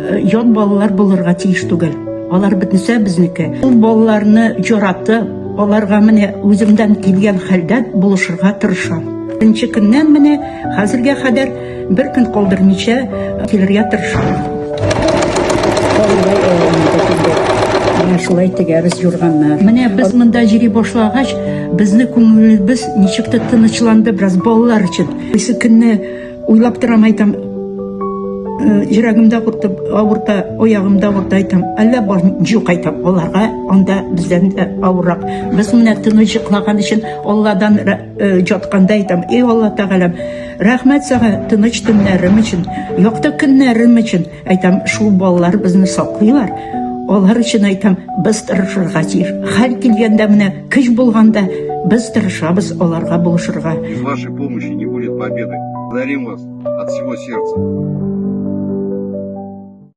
Ят балалар булырга тиеш түгел. Алар бөтенесе безнеке. Ул балаларны яратып, аларга менә үземдән килгән хәлдә булышырга тырышам. Беренче көннән менә хәзергә кадәр бер көн калдырмыйча килергә тырышам. Менә шулай тегәбез юрганнар. Менә без монда йөри башлагач, безне күңелебез ничек тә тынычланды бераз балалар өчен. Кайсы көнне уйлап торам әйтәм, йөрәгем дә авыртып, авырта, аягым да авырта әйтәм. Әллә бар юк әйтәм, аларга анда бездән дә авыррак. Без менә тыныч йоклаган өчен Алладан жатканда әйтәм, эй Алла Тәгаләм, рәхмәт сиңа тыныч төннәрем өчен, якты көннәрем өчен. Әйтәм, шул балалар безне саклыйлар. Алар өчен әйтәм, без тырышырга тиеш. Хәл килгәндә менә көч булганда без тырышабыз аларга булышырга. Без вашей помощи не будет победы. Благодарим вас от всего сердца.